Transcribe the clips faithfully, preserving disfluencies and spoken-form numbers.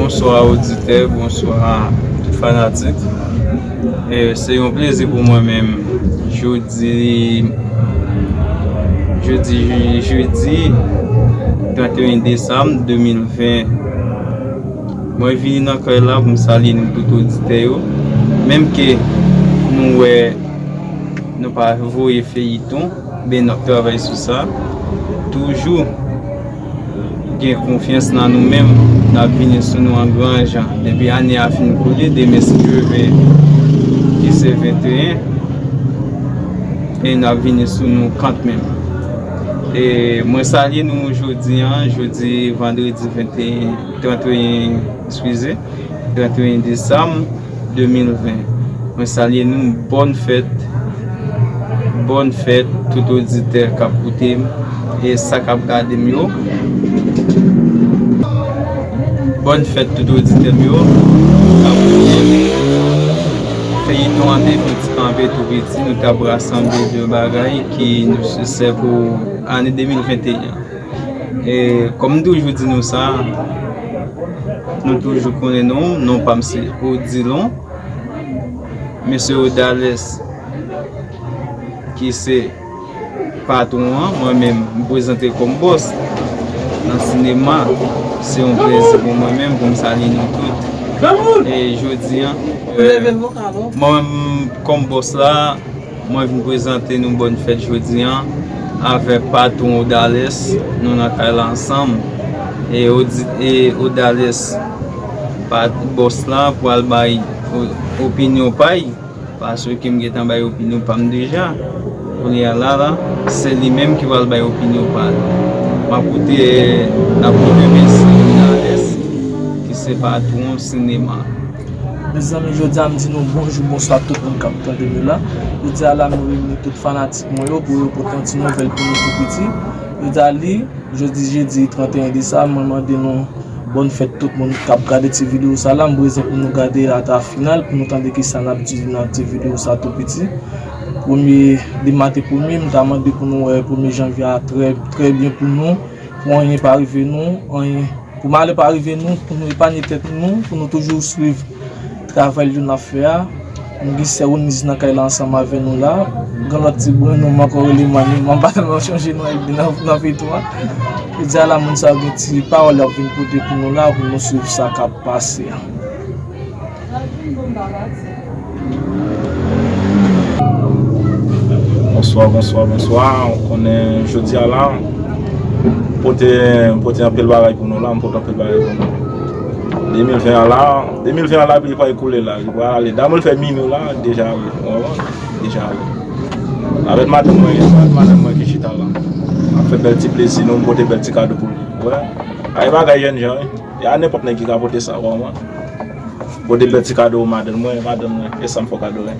Bonswa oditè, bonswa tout fanatik. E, se yon plezi pou mwen menm. Jodi, jodi, jedi trannteyen desanm de mil ven, mwen vini nan kay la pou m salye nou tout oditè yo. Menm ke nou wè nou pa voye feyiton, ben n ap travay sou sa. Toujou gen konfyans nan nou menm. N ap vini sou nou an gran jan. Depi ane a fin koule, demen si Dye vle, ki se venteyen, e n ap vini sou nou kanmenm. E mwen salye nou jodi an, jodi vandredi venteyen, trannteyen, eskize, trannteyen desanm de mil ven. Mwen salye nou, bòn fèt, bòn fèt tout oditè k ap koute m e sa k ap gade m yo. Bòn fèt tout oditè m yo k ap koute m. Feyiton an te fè ti kanpe tou piti, nou t ap rasanble de bagay ki nesesè pou ane de mil venteyen. E kòm m toujou di nou sa, nou toujou konnen non, non pa m se Odilon. Mesye Odales, ki se patwon an, mwen menm, m prezante kòm bòs nan sinema. Se yon plezi pou mwen menm, pou m salye nou tout. E jodi an, e, mwen menm, kòm bòs la, mwen vin prezante nou bòn fèt jodi an avèk patwon Odales. Nou nan kay la ansanm. E, Odi-, e Odales, pa bòs la, pral bay o-, opinyon pa y, paske m gentan bay opinyon pa m deja. Kounye a la, la, se li menm ki pral bay opinyon pa l. M ap koute, n ap koute mesye Odales, ki se patwon sinema. Mezanmi, jodi a m di nou bonjou, bonswa tout moun k ap tande nou la. Jodi a la, nou reyini tout fanatik mwen yo pou yo pote yon ti nouvèl pou nou tou piti. Jodi a li, jodi jedi trannteyen desanm, mwen mande nou bòn fèt tout moun k ap gade ti videyo sa la. M bezwen pou nou gade ata final, pou nou tande kisa n ap di nan ti videyo sa tou piti. Premye, demen te premye, m ta mande pou nou wè premye janvye a trè, trè byen pou nou, pou anyen pa rive nou, anyen, pou malè pa rive nou, pou nou epanye tèt nou, pou nou toujou swiv travay yo n ap fè a. M gen sè Onise nan kay la ansanm avè nou la. Gen lòt ti brenn nou m ankò rele Mani, m pa tèlman chonje non, epi nan, nan feyiton an. Jodi a la, moun sa yo gen ti pawòl y ap vin pote pou nou la, pou nou swiv sa k ap pase a. Bonswa, bonswa, bonswa. Ou konnen jodi a la, m pote, m pote anpil bagay pou nou la, m pote anpil bagay pou nou. De mil ven an la, de mil ven an la, li pa ekoule la, li pa ale. Damou l fè minwi la, deja ale, w konprann? Deja ale. Avèk madanm mwen, avèk madanm mwen ki chita la. Ap fè bèl ti plezi nou, m pote bèl ti kado pou li. Wè. Ay bagay jèn jan, wi. E a nenpòt nèg ki ka pote sa, w konprann? Pote bèl ti kado madanm mwen, madanm mwen, e sa m fè w kado, wi.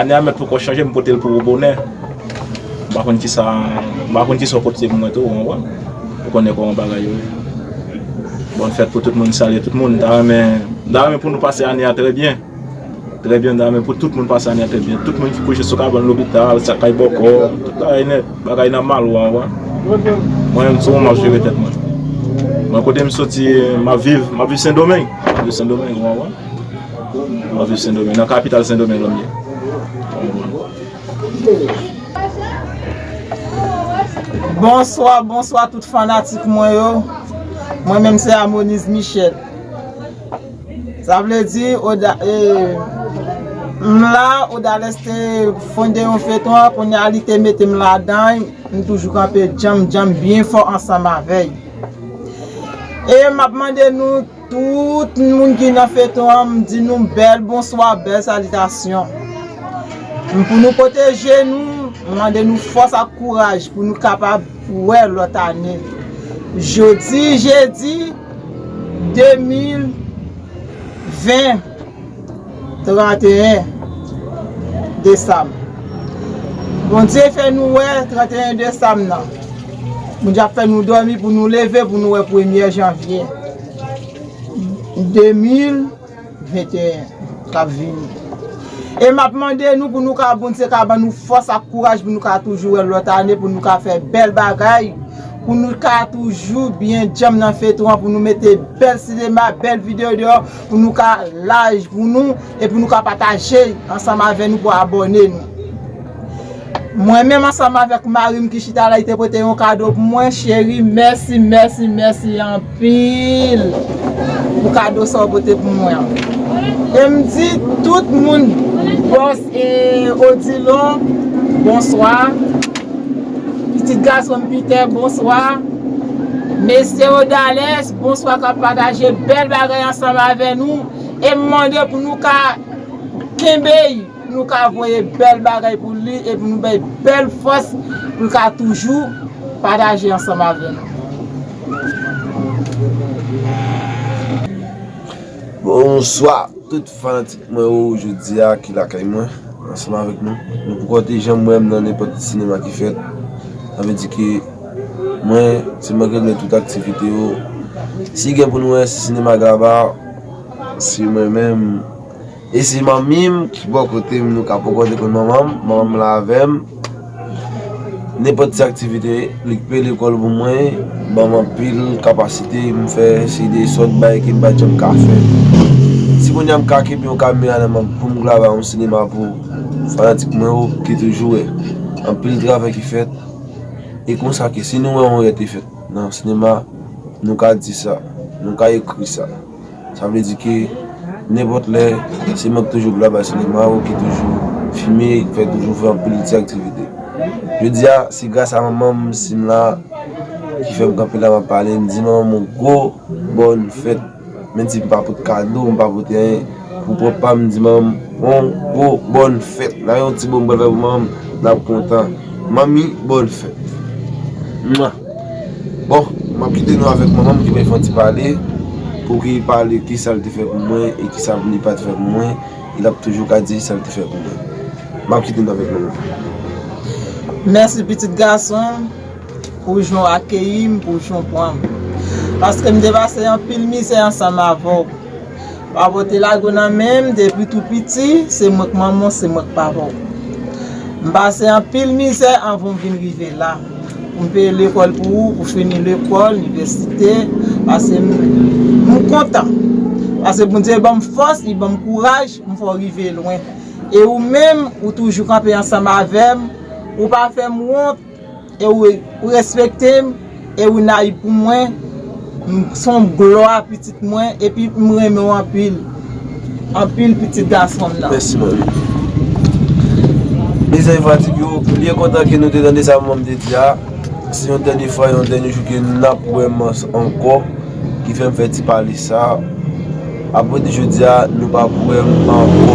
Ane a mèt poko chanje, m pote l pou ou bonè. M pa konn kisa, m pa konn kisa w pote pou mwen tou, w konprann? Ou konnen kòman bagay yo ye. Bòn fèt pou tout moun, salye tout moun. M ta renmen, m ta renmen pou nou pase ane a trè byen. Trè byen, m ta renmen pou tout moun pase ane a trè byen. Tout moun ki kouche sou kabann, lopital, sa k kay bòkò, tout bagay nèt, bagay nòmal, w konprann? Mwen menm, sou mwen, m ap jere tèt mwen. Mwen, kote m soti, m ap viv, m ap viv Sendomeng. M ap viv Sendomeng, w konprann? M ap viv Sendomeng, nan kapital Sendomeng, Lòmyè. Bonswa, bonswa tout fanatik mwen yo. Mwen menm se Amoniz Michel. Sa vle di, Oda-, e, m la, Odales te fonde yon feton an, kounye a li te mete m ladan, m toujou kanpe djanm, djanm byen fò ansanm avè l. E m ap mande nou, tout moun ki nan feton an, m di nou bèl bonswa, bèl salitasyon. Pou nou pwoteje nou, m mande nou fòs ak kouraj pou nou kapab wè lòt ane. Jodi, jedi, de mil ven, trannteyen desanm. Bondye fè nou wè trannteyen desanm nan. Bondye ap fè nou dòmi pou nou leve, pou nou wè premye janvye de mil venteyen k ap vini. E m ap mande nou pou nou ka, Bondye ka ban nou fòs ak kouraj pou nou ka toujou wè lòt ane, pou nou ka fè bèl bagay, pou nou ka toujou byen djanm nan feyton an, pou nou mete bèl sinema, bèl videyo deyò, pou nou ka laj pou nou, e pou nou ka pataje ansanm avè nou, pou abòne nou. Mwen menm ansanm avèk mari m ki chita la, li te pote yon kado pou mwen. Cheri, mèsi, mèsi, mèsi anpil pou kado sa w pote pou mwen an. E m di tout moun, bòs e Odilon, bonswa. Pitit gason m Peter, bonswa. Mesye Odales, bonswa, k ap pataje bèl bagay ansanm avè nou. E m mande pou nou ka kenbe y, pou nou ka voye bèl bagay pou li, e pou nou bay bèl fòs pou l ka toujou pataje ansanm avè nou. Bonswa tout fanatik mwen yo jodi a ki lakay mwen ansanm avèk nou. Nou poko te janm wè m nan nenpòt sinema ki fèt. Sa vle di ke mwen, se mwen ki regle tout aktivite yo. Si gen pou nou wè si sinema Graba, se mwen menm. E se manmi m ki bò kote m, nou ka poko te konn manman m, manman m la avè m. Nenpòt ti aktivite, li k peye lekòl pou mwen, ban m anpil kapasite, m fè seri de sòt bagay ke m pa t janm ka fè. Si kounye a m ka kenbe yon kamera nan men m pou m grave yon sinema pou fanatik mwen yo ki toujou wè anpil travay ki fèt, e konsa ke si nou wè yon rèt te fèt nan sinema, nou ka di sa, nou ka ekri sa. Sa vle di ke nenpòt lè, se mwen ki toujou glwa bay sinema yo, ki toujou fime, ki fè toujou fè anpil ti aktivite. Jodi a, se gras a manman m si m la, ki fè m kanpe la m ap pale, m di manman m yon gwo bòn fèt. Menm si m pa pote kado, m pa pote anyen, pou pwòp pa m, m di manman m yon gwo bòn fèt. N a yon ti bo m pral fè pou manman m, n ap kontan. Manmi, bòn fèt. Mwa. Bon, m ap kite nou avèk manman m ki bay fè yon ti pale, pou ki pale kisa l te fè pou mwen e kisa li pa t fè pou mwen, e l ap toujou ka di sa l te fè pou mwen. M ap kite nou avèk manman m. Mèsi pitit gason m, pou jan w akeyi m, pou jan w pran m. Paske m te pase anpil mizè ansanm avè w. Papa w te lage w nan men m depi tou piti, se mwen k manman w, se mwen k papa w. M pase anpil mizè anvan w vin rive la. Pou m peye lekòl pou ou, pou fini lekòl, inivèsite, pase m, m kontan. Pase Bondye ban m fòs, li ban m kouraj, m fè w rive lwen. E ou menm, ou toujou kanpe ansanm avè m, ou pa fè m wont, e ou, ou respekte m, e ou nayif pou mwen, m, se yon glwa pitit mwen, epi m renmen w anpil, anpil pitit gason m nan. Mèsi manmi. Mezanmi fanatik yo, m byen kontan ke nou te tande sa manman m te di a. Se yon dènye fwa, yon dènye jou ke n ap wè m ankò, ki fè m fè ti pale sa. Apre de jodi a, nou p ap wè m ankò.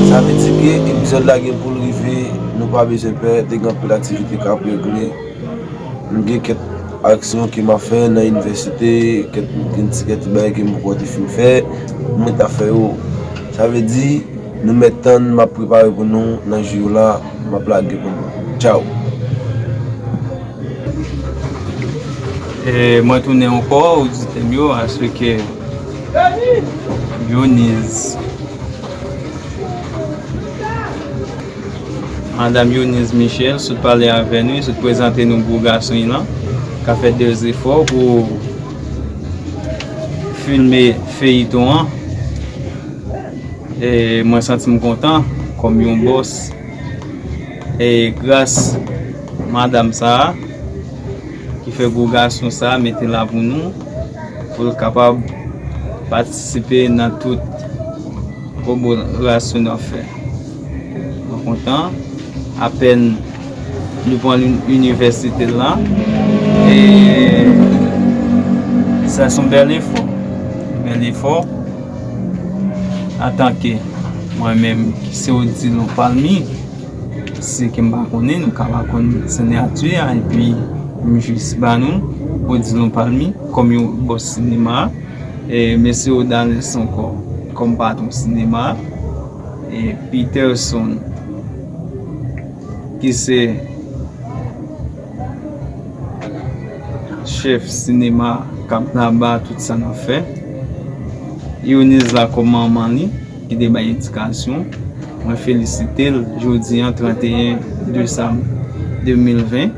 Sa vle di ke epizòd la gen pou l rive, nou pa bezwen pè, te gen anpil aktivite k ap regle. M gen kèk aksyon ke m ap fè nan inivèsite, kèk, gen ti kèk ti bagay ke m poko te fin fè, mwen t ap fè yo. Sa vle di, nou mèt tann, m ap prepare pou nou nan jou yo la, m ap lage pou nou. Tchaw! E mwen tounen ankò, oditè m yo, aske Yoniz, Madam Yoniz Michel, sot pale avè nou, sot prezante nou gwo gason l lan, k ap fè de zefò pou filme feyiton an. E mwen santi m kontan kòm yon bòs. E gras madanm sa a ki fè gwo gason sa a mete la pou nou, pou l kapab patisipe nan tout kolaborasyon n ap fè. Mwen kontan, apèn li pran inivèsite l lan. E sa se yon bèl efò. Bèl efò. Antanke mwen menm ki se Odilon Palmi, se ke m pa konnen, nou ka pa konn siyati a, epi m jis ba nou Odilon Palmi kòm yon bòs sinema, e mesye Odalis ankò kòm patwon sinema, e Peterson ki se chèf sinema k ap naba tout sa n ap fè. Yoniz la kòm manman li ki te bay edikasyon. Mwen felisite l jodi a, trannteyen desam de mil ven.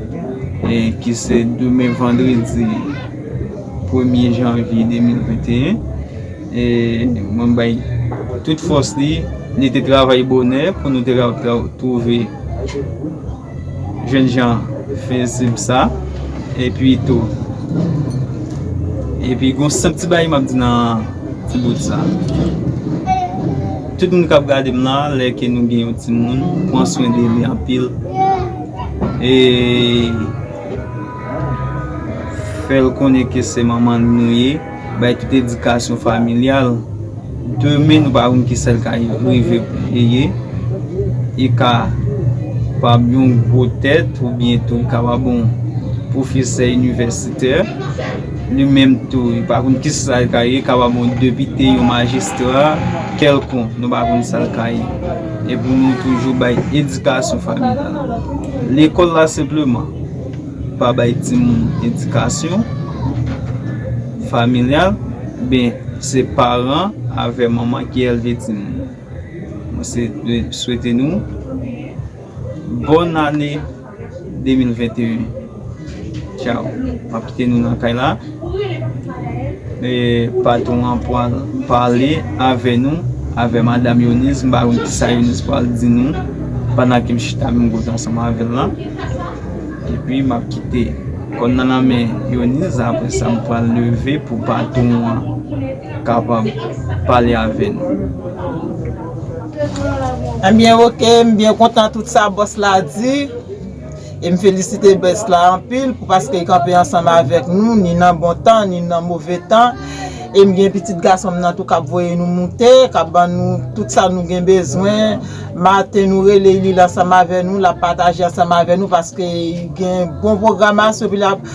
e ki se demen vandredi premye janvye de mil venteyen. E mwen bay tout fòs li, li te travay bonè pou nou te ka tra- twouve jènjan fezib sa. Epi tou, epi gon senp ti bagay m ap di nan ti bout sa. Tout moun k ap gade m la, lè ke nou gen yon timoun, pran swen de li anpil. E fè l konnen ke se manman nou ye, bay tout edikasyon familyal. Demen nou pa konn kisa l ka rive ye. Li kapab yon gwo tèt oubyen tou li kapab yon pwofesè inivèsitè. Li menm tou, li pa konn kisa l ka ye, li kapab yon depite, yon majistra kèlkonk, nou pa konn sa l ka ye. E pou nou toujou bay edikasyon familyal. Lekòl la senpleman pa bay timoun edikasyon familyal, ben se paran avè manman ki elve timoun. Mwen se swete nou bòn ane de mil venteyen. Tchaw. M ap kite nou nan kay la. E patwon an pral pale avè nou, avè Madanm Yoniz. M pa konn kisa Yoniz pral di nou pandan ke m chita menm kote ansanm avè l la. Epi m ap kite kòn nan nan men Yoniz. Apre sa, m pral leve pou patwon an kapab pale avè nou. Ebyen, oke, m byen kontan tout sa bòs la di. E m felisite bòs la anpil pou paske l kanpe ansanm avèk nou, ni nan bon tan, ni nan move tan. E m gen pitit gason m nan tou k ap voye nou moute, k ap ban nou tout sa nou gen bezwen. Maten nou rele li, li ansanm avè nou, l ap pataje ansanm avè nou paske li gen bon pwogramasyon, epi l ap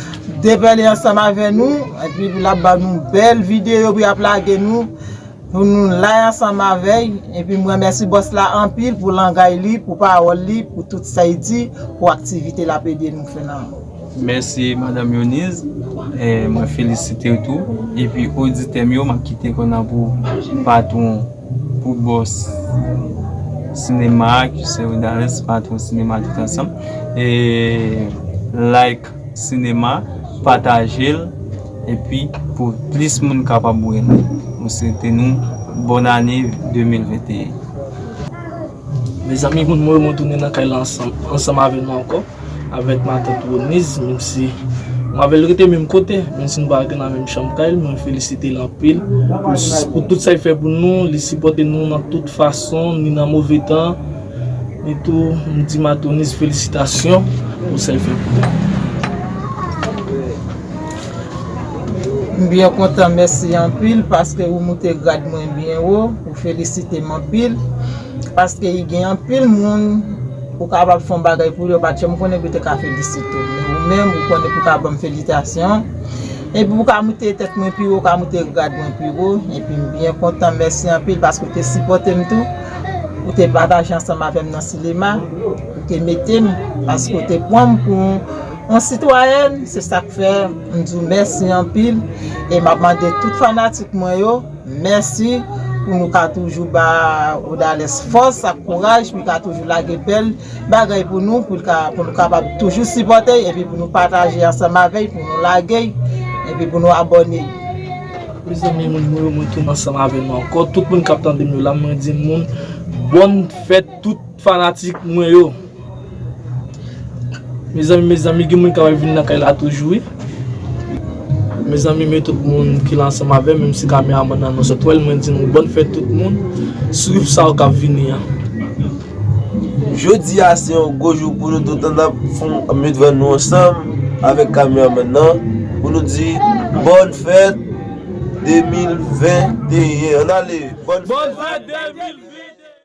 depale ansanm avè nou, epi l ap ban nou bèl videyo, epi l ap lage nou. Pou nou la ansanm avè l, epi m remèsye bòs la anpil pou langay li, pou pawòl li, pou tout sa l di, pou aktivite l ap ede nou fè nan. Mèsi, Madanm Yoniz. E, mwen felisite w tou. Epi oditè m yo, m ap kite kòn nan pou patwon, pou bòs sinema a, ki se Odales, patwon sinema tout ansanm. E, like, sinema, pataje l, epi pou plis moun kapab wè l. Mwen swete nou bòn ane de mil venteyen. Mezanmi, moun mwen, mwen tounen nan kay la ansanm, ansanm avè nou ankò, avèk matant Roniz, menm si mwen avè l rete menm kote, menm si nou pa rete nan menm chanm kay, mwen felisite l anpil pou, pou tout sa l fè pou nou, li sipòte nou nan tout fason, ni nan move tan, Ni tou, m di Matant Roniz felisitasyon pou sa l fè pou nou. M byen kontan, mèsi anpil, paske ou moute grad mwen byen wo, ou felisite m anpil, paske i gen anpil moun ou kapab fè yon bagay pou yo, pa t janm konnen pou te ka felisite w. Men ou menm, ou konnen pou ka ban m felisitasyon. Epi ou ka moute tèt mwen pi wo, ou ka moute grad mwen pi wo. Epi m byen kontan, mèsi anpil paske ou te sipòte m tou. Ou te pataje ansanm avè m nan sinema. Ou te mete m, paske ou te pran m pou yon sitwayèn. Se sa k fè m di w mèsi anpil. E m ap mande tout fanatik mwen yo, mèsi pou nou ka toujou ba Odales fòs ak kouraj, pou l ka toujou lage bèl bagay pou nou, pou l ka, pou nou kapab toujou sipòte, epi pou nou pataje ansanm avè l, pou nou lage, epi pou nou abòne. Mezanmi, moun mwen yo, mwen tounen ansanm avè nou ankò. Tout moun k ap tande m yo la, mwen di moun, bòn fèt tout fanatik mwen yo. Mezanmi, mezanmi, gen moun k ap vin nan kay la toujou, wi. Mezanmi, men tout moun ki la ansanm avè m, menm si kameramann nan nou sot wè l, mwen di nou bòn fèt tout moun. Swiv sa yo k ap vini an. Jodi a se yon gwo jou pou nou tout, n ap fè yon met van nou ansanm avèk kameramann nan pou nou di bòn fèt de mil venteyen. Ann ale, bòn fèt. Bòn fèt de mil.